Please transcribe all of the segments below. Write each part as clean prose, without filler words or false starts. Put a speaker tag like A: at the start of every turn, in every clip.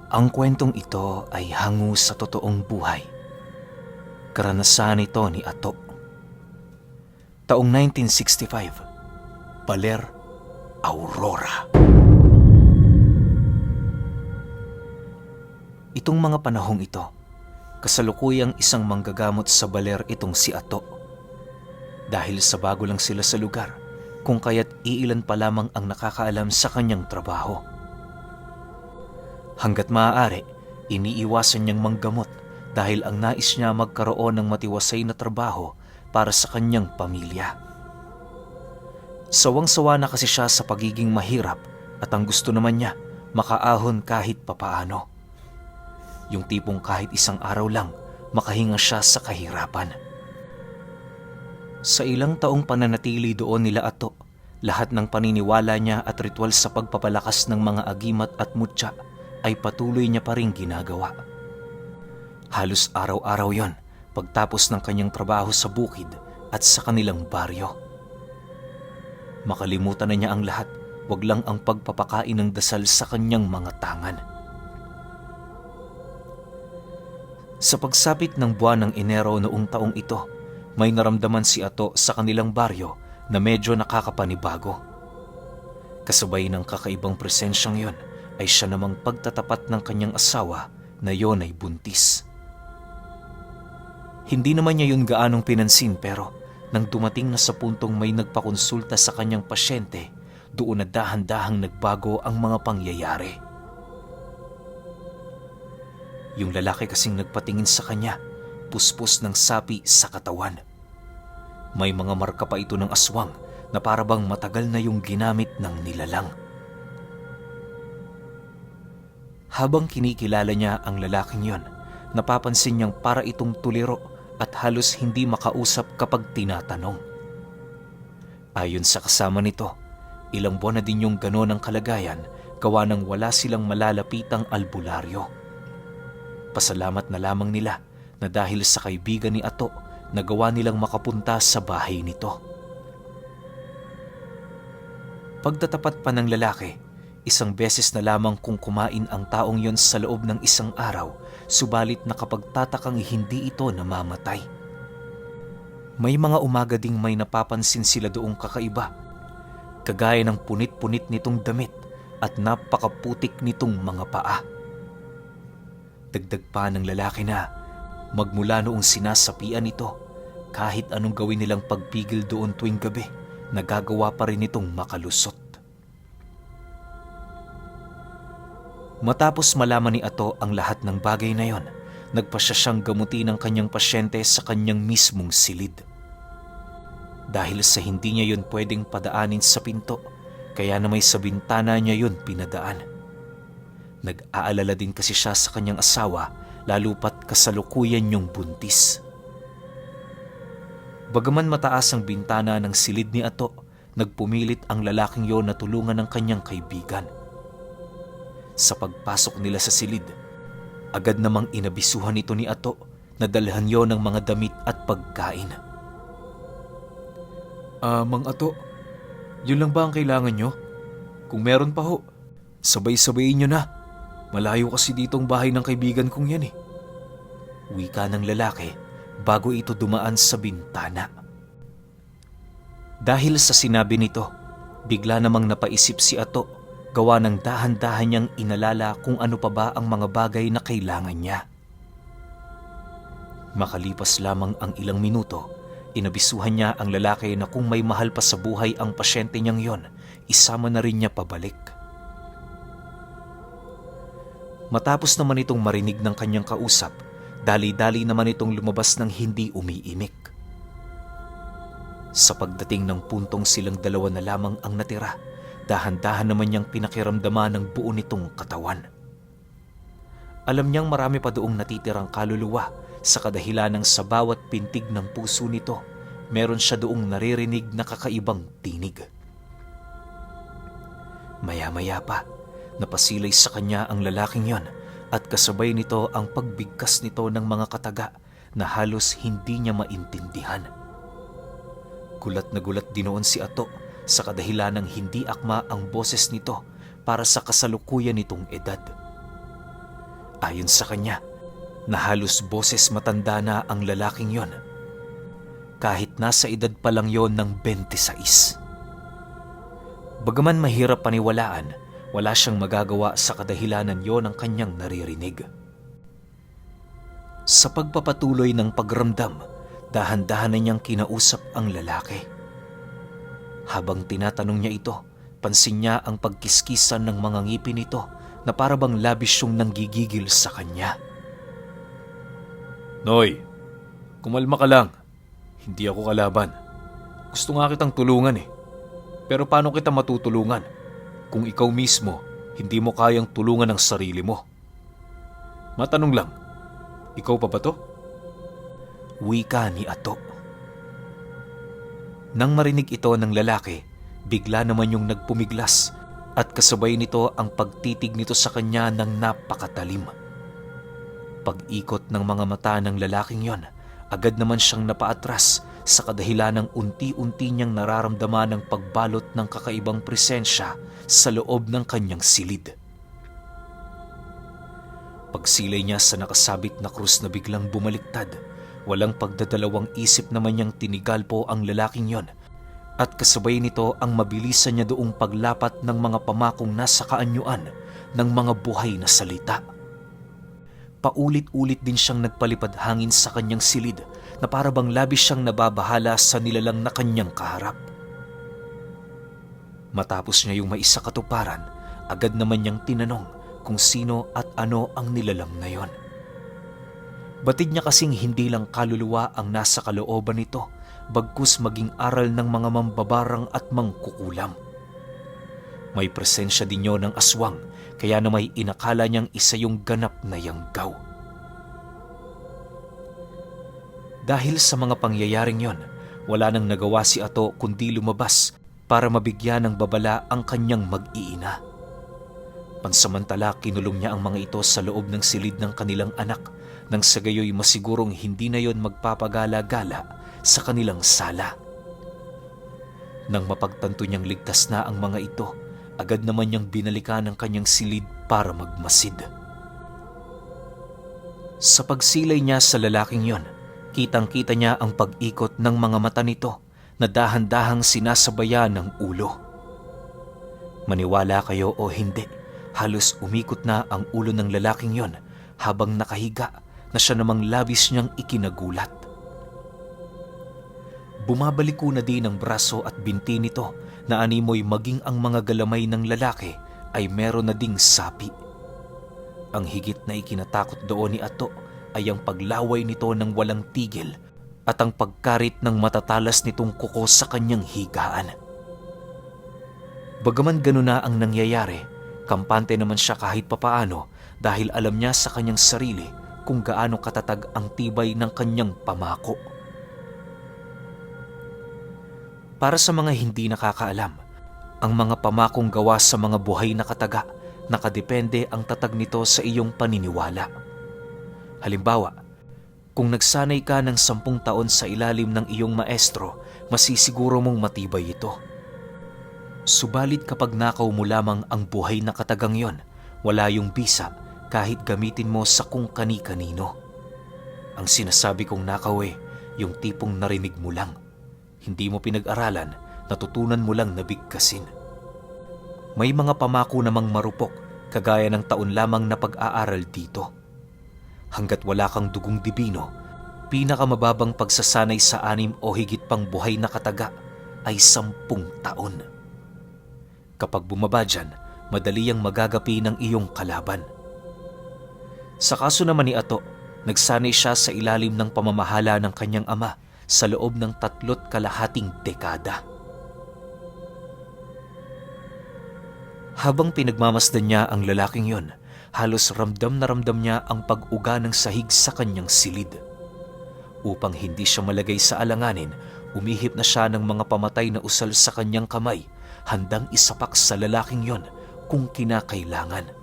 A: Ang kwentong ito ay hango sa totoong buhay. Karanasan ito ni Ato. Taong 1965, Baler, Aurora. Itong mga panahong ito, kasalukuyang isang manggagamot sa Baler itong si Ato. Dahil sa bago lang sila sa lugar, kung kaya't iilan pa lamang ang nakakaalam sa kanyang trabaho. Hanggat maaari, iniiwasan niyang manggamot dahil ang nais niya magkaroon ng matiwasay na trabaho para sa kanyang pamilya. Sawang-sawa na kasi siya sa pagiging mahirap at ang gusto naman niya makaahon kahit papaano. Yung tipong kahit isang araw lang makahinga siya sa kahirapan. Sa ilang taong pananatili doon nila Ato, lahat ng paniniwala niya at ritual sa pagpapalakas ng mga agimat at mutya ay patuloy niya pa rin ginagawa. Halos araw-araw yon pagtapos ng kanyang trabaho sa bukid at sa kanilang baryo. Makalimutan na niya ang lahat, wag lang ang pagpapakain ng dasal sa kanyang mga tangan. Sa pagsapit ng buwan ng Enero noong taong ito, may naramdaman si Ato sa kanilang baryo na medyo nakakapanibago. Kasabay ng kakaibang presensyang yon ay siya namang pagtatapat ng kanyang asawa na yon ay buntis. Hindi naman niya yun gaanong pinansin pero nang dumating na sa puntong may nagpakonsulta sa kanyang pasyente, doon na dahan-dahang nagbago ang mga pangyayari. Yung lalaki kasing nagpatingin sa kanya, puspos ng sapi sa katawan. May mga marka pa ito ng aswang na para bang matagal na yung ginamit ng nilalang. Habang kinikilala niya ang lalaking yon, napapansin niyang para itong tuliro at halos hindi makausap kapag tinatanong. Ayon sa kasama nito, ilang buwan na din yung gano'n ang kalagayan gawa ng wala silang malalapitang albularyo. Pasalamat na lamang nila na dahil sa kaibigan ni Ato, nagawa nilang makapunta sa bahay nito. Pagtatapat pa ng lalaki, isang beses na lamang kung kumain ang taong yon sa loob ng isang araw, subalit nakapagtatakang hindi ito namamatay. May mga umaga ding may napapansin sila doong kakaiba, kagaya ng punit-punit nitong damit at napakaputik nitong mga paa. Dagdag pa ng lalaki na magmula noong sinasapian ito, kahit anong gawin nilang pagpigil doon tuwing gabi, nagagawa pa rin itong makalusot. Matapos malaman ni Ato ang lahat ng bagay na yon, nagpasya siyang gamutin ang kanyang pasyente sa kanyang mismong silid. Dahil sa hindi niya yon pwedeng padaanin sa pinto, kaya na may sa bintana niya yon pinadaan. Nag-aalala din kasi siya sa kanyang asawa, lalo pat kasalukuyan niyong buntis. Bagaman mataas ang bintana ng silid ni Ato, nagpumilit ang lalaking yon na tulungan ng kanyang kaibigan. Sa pagpasok nila sa silid, agad namang inabisuhan ito ni Ato na dalhan yon ng mga damit at pagkain. Mang Ato, yun lang ba ang kailangan nyo? Kung meron pa ho, sabay-sabayin nyo na. Malayo kasi ditong bahay ng kaibigan kong yan eh. Wika ng lalaki bago ito dumaan sa bintana. Dahil sa sinabi nito, bigla namang napaisip si Ato gawa ng dahan-dahan niyang inalala kung ano pa ba ang mga bagay na kailangan niya. Makalipas lamang ang ilang minuto, inabisuhan niya ang lalaki na kung may mahal pa sa buhay ang pasyente niyang yon, isama na rin niya pabalik. Matapos naman itong marinig ng kanyang kausap, dali-dali naman itong lumabas ng hindi umiimik. Sa pagdating ng puntong silang dalawa na lamang ang natira, dahan-dahan naman niyang pinakiramdaman ang buo nitong katawan. Alam niyang marami pa doong natitirang kaluluwa sa kadahilan ng sa bawat pintig ng puso nito, meron siya doong naririnig na kakaibang tinig. Maya-maya pa, napasilay sa kanya ang lalaking yon at kasabay nito ang pagbigkas nito ng mga kataga na halos hindi niya maintindihan. Gulat na gulat din noon si Ato sa kadahilan ng hindi akma ang boses nito para sa kasalukuyan nitong edad. Ayon sa kanya, na halos boses matanda na ang lalaking yon, kahit nasa edad pa lang yon ng 26. Bagaman mahirap paniwalaan, wala siyang magagawa sa kadahilanan yon ang kanyang naririnig. Sa pagpapatuloy ng pagramdam, dahan-dahan na niyang kinausap ang lalaki. Habang tinatanong niya ito, pansin niya ang pagkiskisan ng mga ngipin nito na para bang labis siyang nanggigigil sa kanya. "Noy, kumalma ka lang. Hindi ako kalaban. Gusto nga kitang tulungan eh. Pero paano kita matutulungan kung ikaw mismo hindi mo kayang tulungan ang sarili mo? Matanong lang, ikaw pa ba to?" Wika ni Ato. Nang marinig ito ng lalaki, bigla naman yung nagpumiglas at kasabay nito ang pagtitig nito sa kanya ng napakatalim. Pag-ikot ng mga mata ng lalaking yon, agad naman siyang napaatras sa kadahilan ng unti-unti niyang nararamdaman ang pagbalot ng kakaibang presensya sa loob ng kanyang silid. Pagsilay niya sa nakasabit na krus na biglang bumaliktad, walang pagdadalawang isip naman niyang tinigalpo ang lalaking yon at kasabay nito ang mabilisan niya doong paglapat ng mga pamakong nasa kaanyuan ng mga buhay na salita. Paulit-ulit din siyang nagpalipad hangin sa kanyang silid na para bang labis siyang nababahala sa nilalang na kanyang kaharap. Matapos niya yung maisakatuparan, agad naman niyang tinanong kung sino at ano ang nilalang na yon. Batid niya kasing hindi lang kaluluwa ang nasa kalooban nito, bagkus maging aral ng mga mambabarang at mangkukulam. May presensya din yun ng aswang, kaya na may inakala niyang isa yung ganap na yanggaw. Dahil sa mga pangyayaring yon, wala nang nagawa si Ato kundi lumabas para mabigyan ng babala ang kanyang mag-iina. Pansamantala, kinulong niya ang mga ito sa loob ng silid ng kanilang anak nang sa gayo'y masigurong hindi na yon magpapagala-gala sa kanilang sala. Nang mapagtanto niyang ligtas na ang mga ito, agad naman niyang binalikan ang kanyang silid para magmasid. Sa pagsilay niya sa lalaking yon, kitang-kita niya ang pag-ikot ng mga mata nito na dahan-dahang sinasabayan ng ulo. Maniwala kayo o hindi, halos umikot na ang ulo ng lalaking yon habang nakahiga na siya namang labis niyang ikinagulat. Bumabaliko na din ang braso at binti nito na animoy maging ang mga galamay ng lalaki ay meron na ding sapi. Ang higit na ikinatakot doon ni Ato ay ang paglaway nito ng walang tigil at ang pagkarit ng matatalas nitong kuko sa kanyang higaan. Bagaman gano'n na ang nangyayari, kampante naman siya kahit papaano dahil alam niya sa kanyang sarili kung gaano katatag ang tibay ng kanyang pamako. Para sa mga hindi nakakaalam, ang mga pamakong gawa sa mga buhay na kataga, nakadepende ang tatag nito sa iyong paniniwala. Halimbawa, kung nagsanay ka ng 10 taon sa ilalim ng iyong maestro, masisiguro mong matibay ito. Subalit kapag nakaw mo lamang ang buhay na katagang yon, wala yung bisa kahit gamitin mo sa kung kani-kanino. Ang sinasabi kong nakaw eh, yung tipong narinig mo lang. Hindi mo pinag-aralan, natutunan mo lang na bigkasin. May mga pamako namang marupok, kagaya ng taon lamang na pag-aaral dito. Hanggat wala kang dugong dibino, pinakamababang pagsasanay sa 6 o higit pang buhay na kataga ay 10 taon. Kapag bumaba dyan, madali ang magagapi ng iyong kalaban. Sa kaso naman ni Ato, nagsanay siya sa ilalim ng pamamahala ng kanyang ama sa loob ng 3.5 dekada. Habang pinagmamasdan niya ang lalaking yon, halos ramdam na ramdam niya ang pag-uga ng sahig sa kanyang silid. Upang hindi siya malagay sa alanganin, umihip na siya ng mga pamatay na usal sa kanyang kamay, handang isapak sa lalaking yon kung kinakailangan.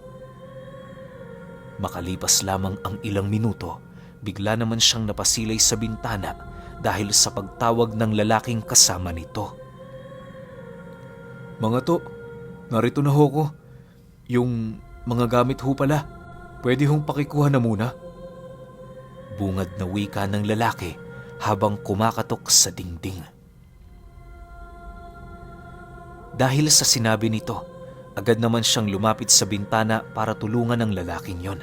A: Makalipas lamang ang ilang minuto, bigla naman siyang napasilay sa bintana dahil sa pagtawag ng lalaking kasama nito. "Mga to, narito na ho ko. Yung mga gamit ho pala, Pwede hong pakikuha na muna? Bungad na wika ng lalaki habang kumakatok sa dingding. Dahil sa sinabi nito, agad naman siyang lumapit sa bintana para tulungan ang lalaking yon.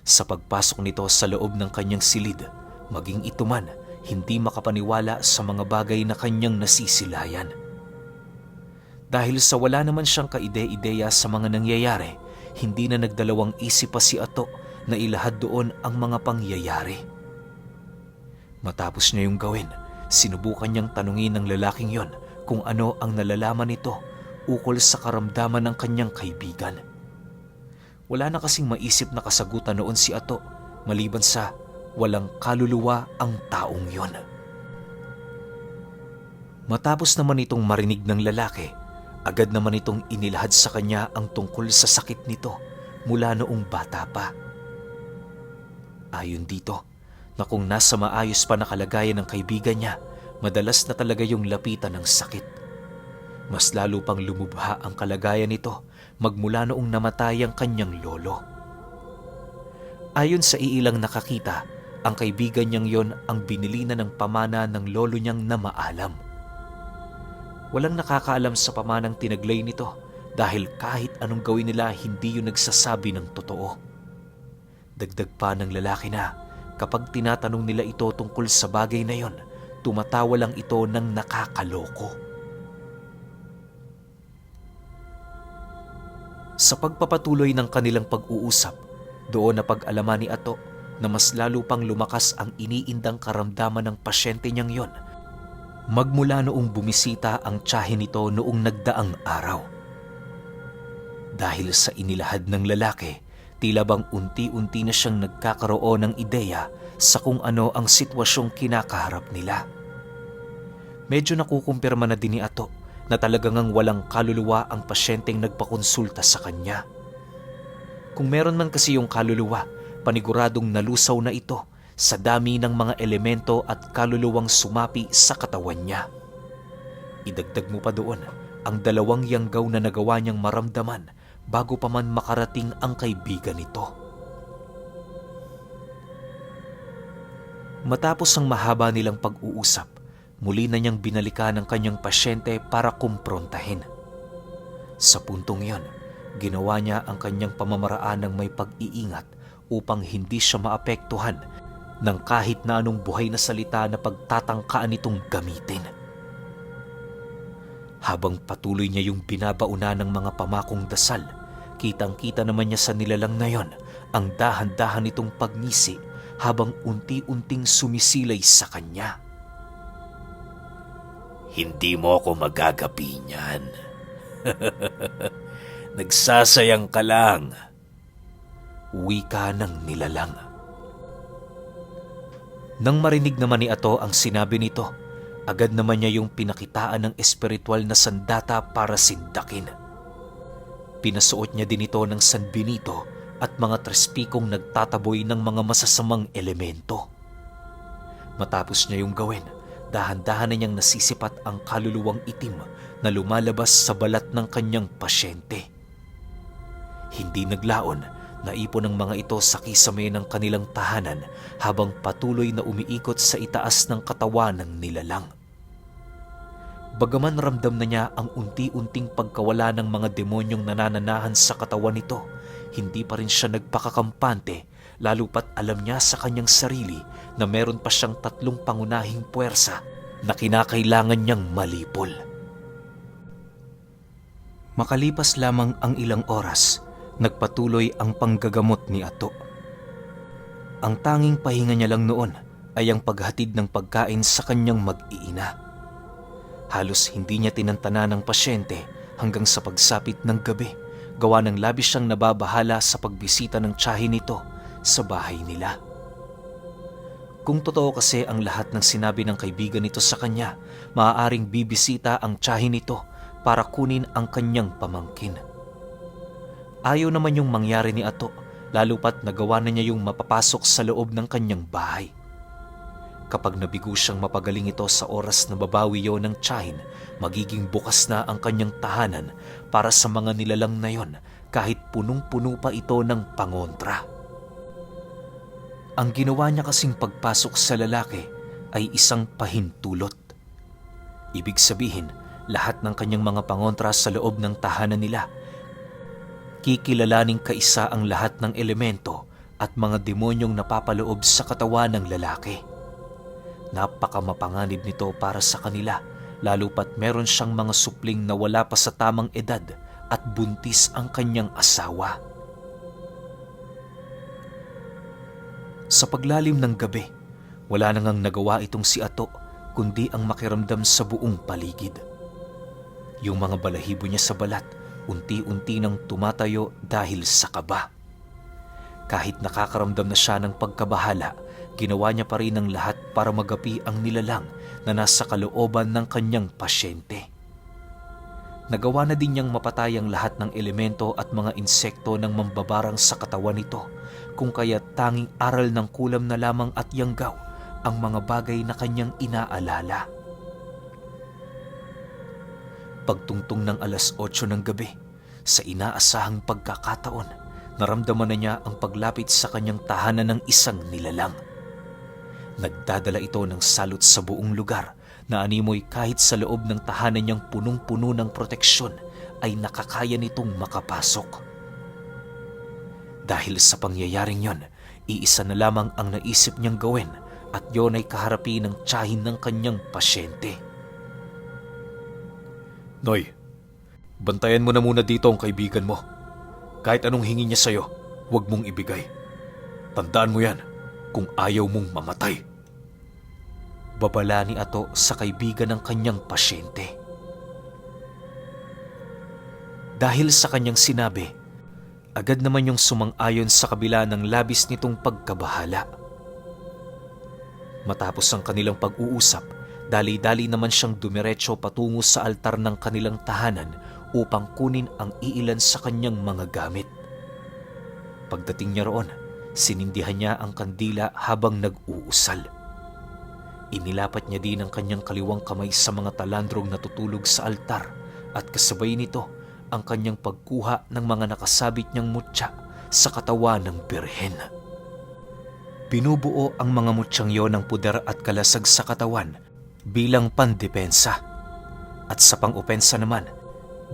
A: Sa pagpasok nito sa loob ng kanyang silid, maging ito man hindi makapaniwala sa mga bagay na kanyang nasisilayan. Dahil sa wala naman siyang kaide-ideya sa mga nangyayari, hindi na nagdalawang isip pa si Ato na ilahad doon ang mga pangyayari. Matapos niya yung gawin, sinubukan niyang tanungin ng lalaking yon kung ano ang nalalaman nito ukol sa karamdaman ng kanyang kaibigan. Wala na kasing maisip na kasagutan noon si Ato maliban sa walang kaluluwa ang taong yon. Matapos naman itong marinig ng lalaki, agad naman itong inilahad sa kanya ang tungkol sa sakit nito mula noong bata pa. Ayon dito, na kung nasa maayos pa na kalagayan ng kaibigan niya, madalas na talaga yung lapitan ng sakit. Mas lalo pang lumubha ang kalagayan nito magmula noong namatay ang kanyang lolo. Ayon sa iilang nakakita, ang kaibigan niyang yon ang binili na ng pamana ng lolo niyang na maalam. Walang nakakaalam sa pamanang tinaglay nito dahil kahit anong gawin nila, hindi yun nagsasabi ng totoo. Dagdag pa ng lalaki na kapag tinatanong nila ito tungkol sa bagay na yon, tumatawa lang ito ng nakakaloko. Sa pagpapatuloy ng kanilang pag-uusap, doon napag-alaman ni Ato na mas lalo pang lumakas ang iniindang karamdaman ng pasyente niyang yon magmula noong bumisita ang tiyahin nito noong nagdaang araw. Dahil sa inilahad ng lalaki, tila bang unti-unti na siyang nagkakaroon ng ideya sa kung ano ang sitwasyong kinakaharap nila. Medyo nakukumpirma na din ni Ato na talagang ang walang kaluluwa ang pasyenteng nagpakonsulta sa kanya. Kung meron man kasi yung kaluluwa, paniguradong nalusaw na ito sa dami ng mga elemento at kaluluwang sumapi sa katawan niya. Idagdag mo pa doon ang dalawang yanggaw na nagawa niyang maramdaman bago pa man makarating ang kaibigan nito. Matapos ang mahaba nilang pag-uusap, muli na niyang binalikan ang kanyang pasyente para kumprontahin. Sa puntong iyon, ginawa niya ang kanyang pamamaraan ng may pag-iingat upang hindi siya maapektuhan ng kahit na anong buhay na salita na pagtatangkaan nitong gamitin. Habang patuloy niya yung binabauna ng mga pamakong dasal, kitang-kita naman niya sa nilalang na yon ang dahan-dahan nitong pagngisi habang unti-unting sumisilay sa kanya. Hindi mo ako magagapi niyan. Nagsasayang ka lang. Wika ng nilalang. Nang marinig naman ni Ato ang sinabi nito, agad naman niya yung pinakitaan ng espiritual na sandata para sindakin. Pinasuot niya din ito ng San Benito at mga trespikong nagtataboy ng mga masasamang elemento. Matapos niya yung gawin, dahan-dahan na niyang nasisipat ang kaluluwang itim na lumalabas sa balat ng kanyang pasyente. Hindi naglaon, naipon ang mga ito sa kisame ng kanilang tahanan habang patuloy na umiikot sa itaas ng katawan ng nilalang. Bagaman ramdam na niya ang unti-unting pagkawala ng mga demonyong nanananahan sa katawan nito, hindi pa rin siya nagpakakampante, lalo pat alam niya sa kanyang sarili na meron pa siyang tatlong pangunahing puwersa na kinakailangan niyang malipol. Makalipas lamang ang ilang oras, nagpatuloy ang panggagamot ni Ato. Ang tanging pahinga niya lang noon ay ang paghatid ng pagkain sa kanyang mag-iina. Halos hindi niya tinantana ng pasyente hanggang sa pagsapit ng gabi, gawa ng labis siyang nababahala sa pagbisita ng tiyahin nito sa bahay nila. Kung totoo kasi ang lahat ng sinabi ng kaibigan nito sa kanya, maaaring bibisita ang tiyahin nito para kunin ang kanyang pamangkin. Ayaw naman yung mangyari ni Ato, lalo pat nagawa na niya yung mapapasok sa loob ng kanyang bahay. Kapag nabigo siyang mapagaling ito sa oras na babawi yon ng tiyahin, magiging bukas na ang kanyang tahanan para sa mga nilalang na yon kahit punong-puno pa ito ng pangontra. Ang ginawa niya kasing pagpasok sa lalaki ay isang pahintulot. Ibig sabihin, lahat ng kanyang mga pangontra sa loob ng tahanan nila, kikilalaning kaisa ang lahat ng elemento at mga demonyong napapaloob sa katawan ng lalaki. Napakamapanganib nito para sa kanila, lalo pat meron siyang mga supling na wala pa sa tamang edad at buntis ang kanyang asawa. Sa paglalim ng gabi, wala na ngang nagawa itong si Ato kundi ang makiramdam sa buong paligid. Yung mga balahibo niya sa balat, unti-unti nang tumatayo dahil sa kaba. Kahit nakakaramdam na siya ng pagkabahala, ginawa niya pa rin ang lahat para magapi ang nilalang na nasa kalooban ng kanyang pasyente. Nagawa na din niyang mapatay ang lahat ng elemento at mga insekto ng mambabarang sa katawan nito, kung kaya tanging aral ng kulam na lamang at yanggaw ang mga bagay na kanyang inaalala. Pagtungtong ng 8:00 ng gabi, sa inaasahang pagkakataon, naramdaman na niya ang paglapit sa kanyang tahanan ng isang nilalang. Nagdadala ito ng salot sa buong lugar na animoy kahit sa loob ng tahanan niyang punong-puno ng proteksyon ay nakakaya nitong makapasok. Dahil sa pangyayaring yon, iisa na lamang ang naisip niyang gawin at yon ay kaharapin ng tiyahin ng kanyang pasyente. Noy, bantayan mo na muna dito ang kaibigan mo. Kahit anong hingi niya sa'yo, huwag mong ibigay. Tandaan mo yan kung ayaw mong mamatay. Babala ni Ato sa kaibigan ng kanyang pasyente. Dahil sa kanyang sinabi, agad naman yung sumang-ayon sa kabila ng labis nitong pagkabahala. Matapos ang kanilang pag-uusap, dali-dali naman siyang dumiretso patungo sa altar ng kanilang tahanan upang kunin ang iilan sa kanyang mga gamit. Pagdating niya roon, sinindihan niya ang kandila habang nag-uusal. Inilapat niya din ang kanyang kaliwang kamay sa mga talandrong natutulog sa altar at kasabay nito ang kanyang pagkuha ng mga nakasabit niyang mutya sa katawan ng birhen. Binubuo ang mga mutyang yon ng puder at kalasag sa katawan bilang pandepensa. At sa pang-opensa naman,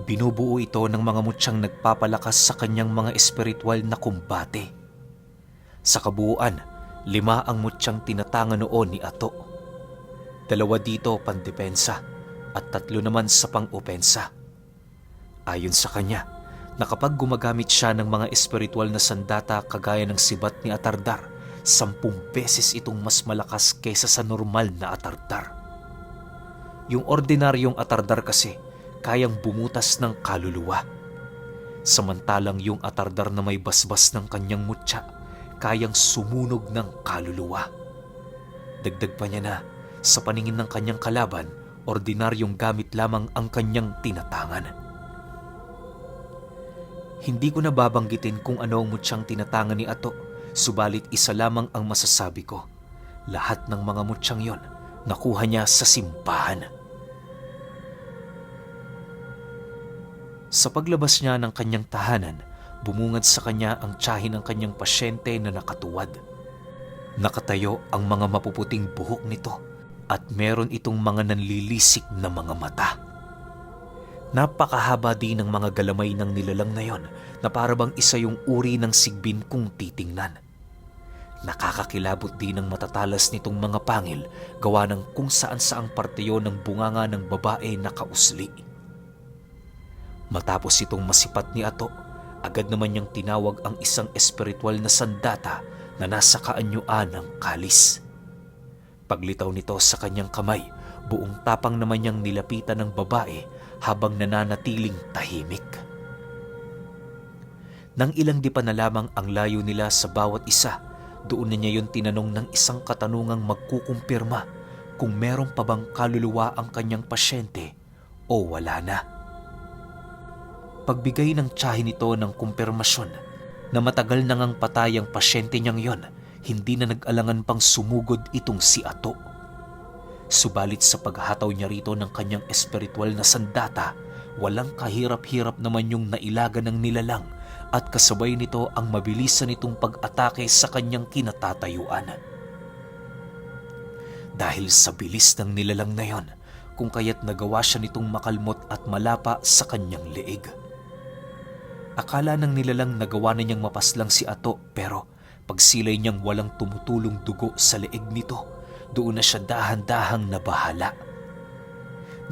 A: binubuo ito ng mga mutyang nagpapalakas sa kanyang mga espiritual na kumbate. Sa kabuuan, 5 ang mutyang tinatanga noon ni Ato. 2 dito pandepensa at 3 naman sa pang-opensa. Ayon sa kanya, na kapag gumagamit siya ng mga espiritual na sandata kagaya ng sibat ni Atardar, 10 beses itong mas malakas kaysa sa normal na atardar. Yung ordinaryong atardar kasi kayang bumutas ng kaluluwa. Samantalang yung atardar na may basbas ng kanyang mutya, kayang sumunog ng kaluluwa. Dagdag pa niya na sa paningin ng kanyang kalaban, ordinaryong gamit lamang ang kanyang tinatangan. Hindi ko na babanggitin kung ano ang mutyang tinatangan ni Ato, subalit isa lamang ang masasabi ko. Lahat ng mga mutyang yon, nakuha niya sa simbahan. Sa paglabas niya ng kanyang tahanan, bumungad sa kanya ang tiyahin ng kanyang pasyente na nakatuwad. Nakatayo ang mga mapuputing buhok nito at meron itong mga nanlilisik na mga mata. Napakahaba din ng mga galamay ng nilalang na yon na parabang isa yung uri ng sigbin kung titingnan. Nakakakilabot din ang matatalas nitong mga pangil gawa ng kung saan saang parte yon ng bunganga ng babae na kausli. Matapos itong masipat ni Ato, agad naman niyang tinawag ang isang espiritual na sandata na nasa kaanyuan ng kalis. Paglitaw nito sa kanyang kamay, buong tapang naman niyang nilapitan ng babae habang nananatiling tahimik. Nang ilang di pa na lamang ang layo nila sa bawat isa, doon na niya yun tinanong ng isang katanungang magkukumpirma kung meron pa bang kaluluwa ang kanyang pasyente o wala na. Pagbigay ng tiyahin nito ng kumpirmasyon na matagal na ngang patay ang pasyente niyang yon, hindi na nag-alangan pang sumugod itong si Ato. Subalit sa paghataw niya rito ng kanyang espiritual na sandata, walang kahirap-hirap naman yung nailaga ng nilalang at kasabay nito ang mabilisan nitong pag-atake sa kanyang kinatatayuan. Dahil sa bilis ng nilalang na yon, kung kaya't nagawa siya nitong makalmot at malapa sa kanyang leeg. Akala ng nilalang nagawa na niyang mapaslang si Ato, pero pagsilay niyang walang tumutulong dugo sa leeg nito, doon na siya dahan-dahang nabahala.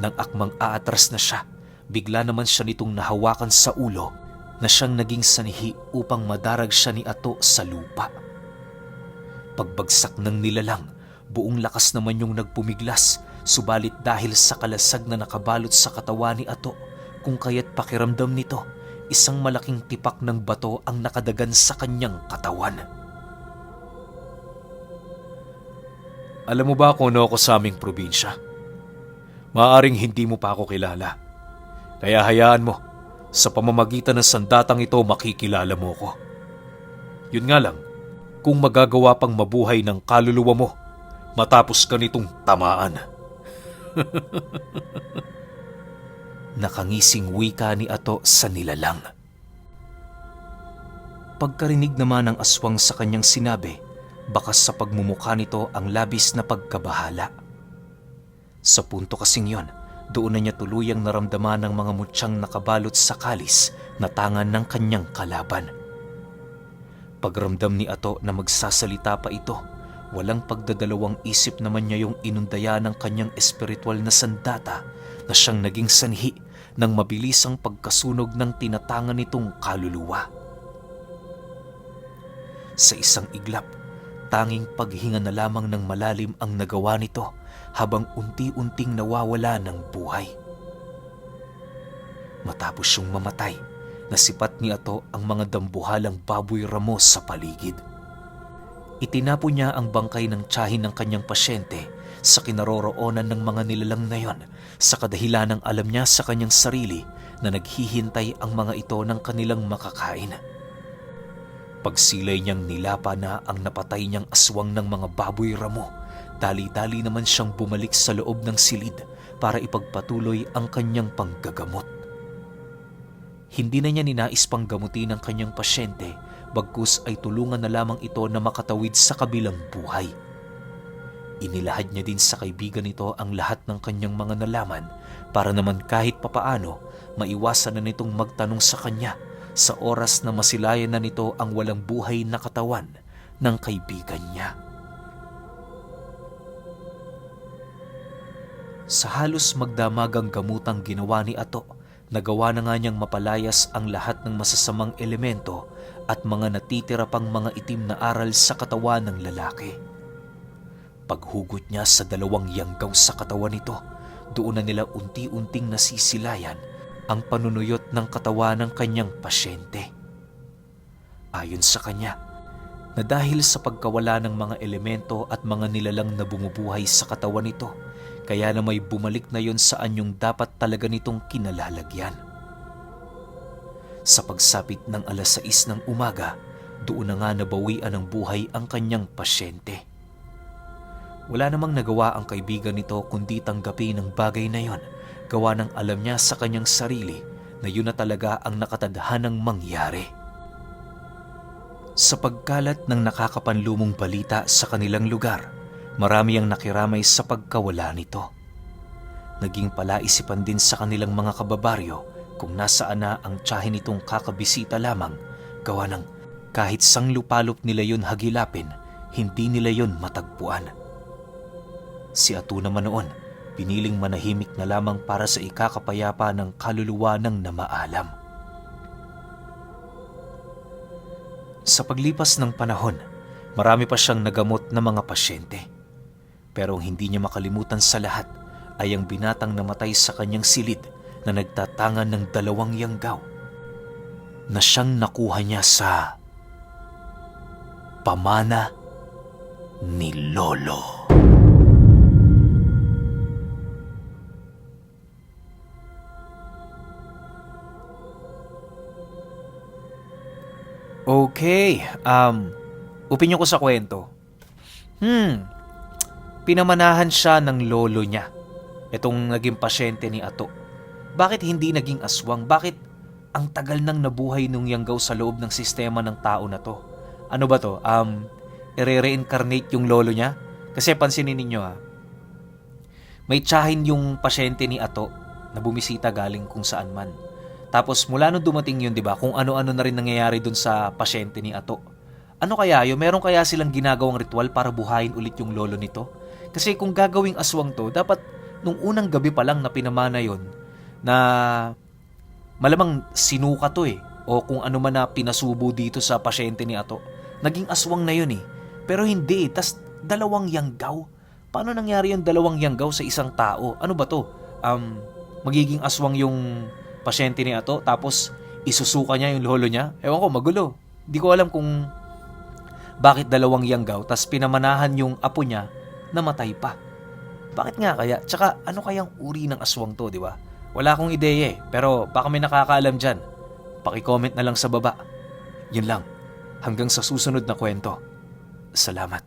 A: Nang akmang aatras na siya, bigla naman siya nitong nahawakan sa ulo na siyang naging sanhi upang madarag siya ni Ato sa lupa. Pagbagsak ng nilalang, buong lakas naman yung nagpumiglas, subalit dahil sa kalasag na nakabalot sa katawan ni Ato, kung kaya't pakiramdam nito, isang malaking tipak ng bato ang nakadagan sa kanyang katawan. Alam mo ba kung ano ako sa aming probinsya? Maaring hindi mo pa ako kilala. Kaya hayaan mo, sa pamamagitan ng sandatang ito makikilala mo ko. Yun nga lang, kung magagawa pang mabuhay ng kaluluwa mo matapos ka nitong tamaan. Nakangising wika ni Ato sa nilalang. Pagkarinig naman ng aswang sa kanyang sinabi, bakas sa pagmumukha nito ang labis na pagkabahala. Sa punto kasing yon, doon na niya tuluyang naramdaman ang mga mutyang nakabalot sa kalis na tangan ng kanyang kalaban. Pagramdam ni Ato na magsasalita pa ito, walang pagdadalawang isip naman niya yung inundaya ng kanyang espiritual na sandata na siyang naging sanhi ng mabilisang pagkasunog ng tinatangan nitong kaluluwa. Sa isang iglap, tanging paghinga na lamang ng malalim ang nagawa nito habang unti-unting nawawala ng buhay. Matapos siyang mamatay, nasipat ni Ato ang mga dambuhalang baboy ramo sa paligid. Itinapon niya ang bangkay ng tiyahin ng kanyang pasyente sa kinaroroonan ng mga nilalang na yon sa kadahilanang alam niya sa kanyang sarili na naghihintay ang mga ito ng kanilang makakain. Pagsilay niyang nilapa na ang napatay niyang aswang ng mga baboy ramo, dali-dali naman siyang bumalik sa loob ng silid para ipagpatuloy ang kanyang panggagamot. Hindi na niya ninais pang gamutin ang kanyang pasyente, bagkus ay tulungan na lamang ito na makatawid sa kabilang buhay. Inilahad niya din sa kaibigan nito ang lahat ng kanyang mga nalaman para naman kahit papaano maiwasan na nitong magtanong sa kanya sa oras na masilayan na nito ang walang buhay na katawan ng kaibigan niya. Sa halos magdamagang gamutang ginawa ni Ato, nagawa na nga niyang mapalayas ang lahat ng masasamang elemento at mga natitira pang mga itim na aral sa katawan ng lalaki. Paghugot niya sa dalawang yanggaw sa katawan nito, doon na nila unti-unting nasisilayan ang panunuyot ng katawan ng kanyang pasyente. Ayon sa kanya, na dahil sa pagkawala ng mga elemento at mga nilalang na bumubuhay sa katawan nito, kaya na may bumalik na yon sa anyong dapat talaga nitong kinalalagyan. Sa pagsapit ng 6:00 ng umaga, doon na nga nabawian ng buhay ang kanyang pasyente. Wala namang nagawa ang kaibigan nito kundi tanggapin ang bagay na yon, gawa ng alam niya sa kanyang sarili na yun na talaga ang nakatadhanang mangyari. Sa pagkalat ng nakakapanlumong balita sa kanilang lugar, marami ang nakiramay sa pagkawala nito. Naging palaisipan din sa kanilang mga kababaryo kung nasaan na ang tiyahin nitong kakabisita lamang, gawa ng kahit sang lupalop nila yun hagilapin, hindi nila yun matagpuan. Si Ato naman noon, piniling manahimik na lamang para sa ikakapayapa ng kaluluwa ng namaalam. Sa paglipas ng panahon, marami pa siyang nagamot na mga pasyente. Pero ang hindi niya makalimutan sa lahat ay ang binatang namatay sa kanyang silid na nagtatangan ng 2 yanggaw na siyang nakuha niya sa pamana ni Lolo. Okay, opinion ko sa kwento. Pinamanahan siya ng lolo niya. Itong naging pasyente ni Ato. Bakit hindi naging aswang? Bakit Ang tagal nang nabuhay nung yanggaw sa loob ng sistema ng tao na to. Ano ba to? Ire-reincarnate yung lolo niya? Kasi pansinin ninyo ha, may tiyahin yung pasyente ni Ato na bumisita galing kung saan man. Tapos mula nung dumating yun, di ba, kung ano-ano na rin nangyayari dun sa pasyente ni Ato. Ano kaya yun? Meron kaya silang ginagawang ritual para buhayin ulit yung lolo nito? Kasi kung gagawing aswang to, dapat nung unang gabi pa lang na pinamana yon na malamang sinuka to eh o kung ano man na pinasubo dito sa pasyente ni Ato. Naging aswang na yun eh. Pero hindi eh. Tas dalawang yanggaw. Paano nangyari yung dalawang yanggaw sa isang tao? Ano ba to? Magiging aswang yung pasyente ni Ato tapos isusuka niya yung lolo niya? Ewan ko, magulo. Di ko alam kung bakit dalawang yanggaw tas pinamanahan yung apo niya, namatay pa. Bakit nga kaya? Tsaka ano kayang uri ng aswang to, di ba? Wala akong ideya eh, pero baka may nakakaalam dyan. Paki-comment na lang sa baba. Yun lang. Hanggang sa susunod na kwento. Salamat.